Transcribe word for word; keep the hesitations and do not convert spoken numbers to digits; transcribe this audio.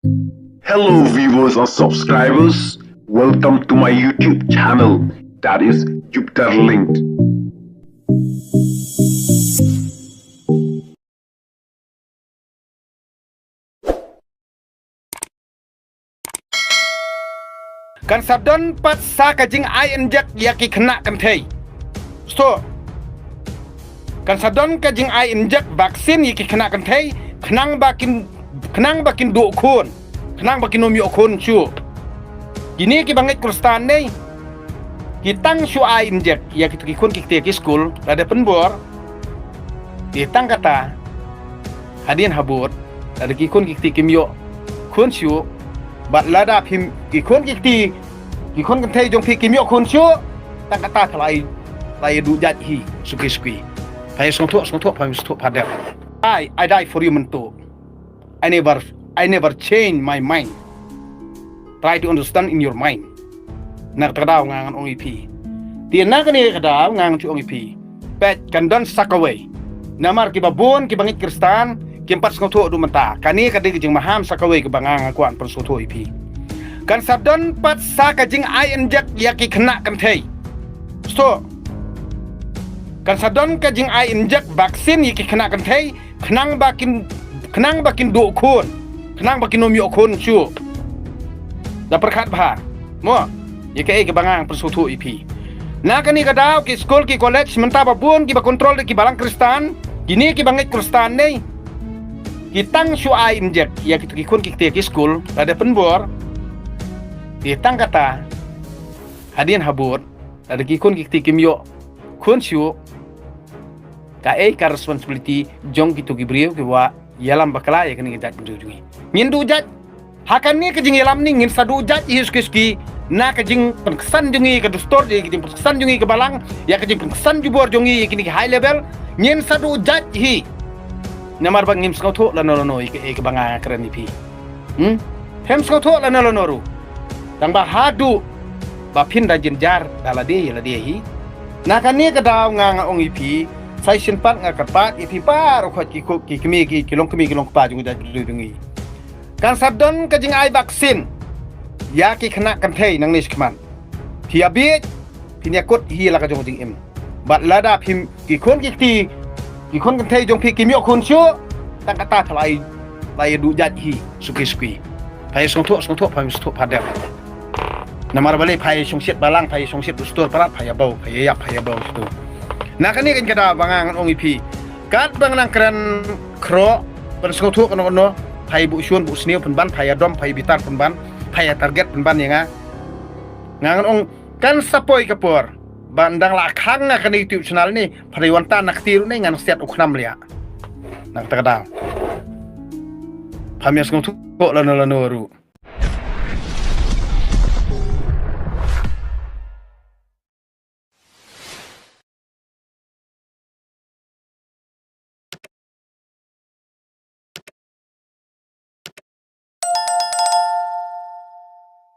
Hello viewers and subscribers, welcome to my YouTube channel, that is Jupiter Linked. Kan sa don pat sa ka jingai injek ïa ki khynnah kynthei. Sto. Kan sa don ka jingai injek vaccine ïa ki khynnah kynthei, khnang ba kin, khnang ba kin duh khun, khnang ba kin ym ïoh khun shuh. Kine kiba ngeit Khristan ne, ki tang shu ai injek ïa kito ki khun ki kti ki skul, lada pynbor. Te tang kata, hadien habud, lada ki khun ki kti kim ïoh khun shuh, bad lada phim, ki khun ki kti, ki khun kynthei jong phi kim ïoh khun shuh, tang kata phi la ïa, la ïa duh jait hi, suki suki. Phi sngewthuh, sngewthuh, phi sngewthuh, phi dep. I, I die for you mynta. I never, I never change my mind. Try to understand in your mind. Na kata ka daw nga ngan ong ïa phi. Te na kane ka daw nga ngan shu ong ïa phi. Peit, kan don sa kawei. Namar kiba bun kiba ngeit Khristan, kim pat sngewthuh haduh mynta. Kane ka dei ka jingmaham sa kawei kaba nga nga kwah pynsngewthuh ïa phi. Kan sa don pat sa ka jingai injek ïa ki khynnah kynthei. Sto. Kan sa don ka jingai injek vaccine ïa ki khynnah kynthei, khnang ba kin, khnang ba kin duh khun, khnang ba kin ym ïoh khun shuh. Da pyrkhat bha. Mo, ïa kaei kaba nga pynsngewthuh ïa phi. Na kane ka daw ki skul ki college mynta ba bun kiba control da ki balang Khristan, kine kiba ngeit Khristan ne, ki tang shu ai injek ïa kito ki khun ki kti ki skul, lada pynbor. Te tang kata, hadien habud, lada ki khun ki kti kim ïoh khun shuh, kaei ka responsibility jong kito ki briew kiba ïalam bakla ïa kane ka jaitbynriew jong ngi? Ngin duh jait. Ha kane ka jingïalam ne ngin sa duh jait hi suki suki. Na ka jingpynksan jong ngi ka dustur, ïa ka jingpynksan jong ngi ka balang, ïa ka jingpynksan jubor jong ngi ïa kine ki high level, ngin sa duh jait hi. Namar ba ngim sngewthuh lano lano ïa kaei kaba nga kren ïa phi. Hmm? Phim sngewthuh lano lano ruh. Tang ba haduh ba phin da jynjar da lade ïa lade hi. Na kane ka daw nga nga ong ïa phi, sa shisien pat nga kyrpad ïa phi baroh khoit ki kmie ki, ki longkmie ki longkpa jong ka jaitbynriew jong ngi. Kan sa don ka jingai vaccine ïa ki khynnah kynthei nangne shakhmat. Phi ïa bieit, phin ïa kut hi la ka jong ka jingim. Bad lada phim, ki khun ki kti, ki khun kynthei jong phi kim ïoh khun shuh, tang kata phi la ïa, la ïa duh jait hi suki suki. Phi sngewthuh, sngewthuh, phi sngewthuh, phi dep. Namar balei phi shongshit balang, phi shongshit dustur palat, phi ïa baw, phi ïa ïap, phi ïa baw shuh. Na kane ka daw ba nga ngan ong ïa phi, katba nga nang kren khroh, pynsngewthuh kano kano, phi buh shun buh sniew pynban, phi ïa dom, phi ïa bitar pynban, phi ïa target pynban ïa nga. Nga ngan ong, kan sa poi ka por ba nga dang la khang na kane ka YouTube channel ne, phi dei wan tan na kti ruh ne, ngan siat u khnam liah. Na kata ka daw, phim ïa sngewthuh lano lano ruh.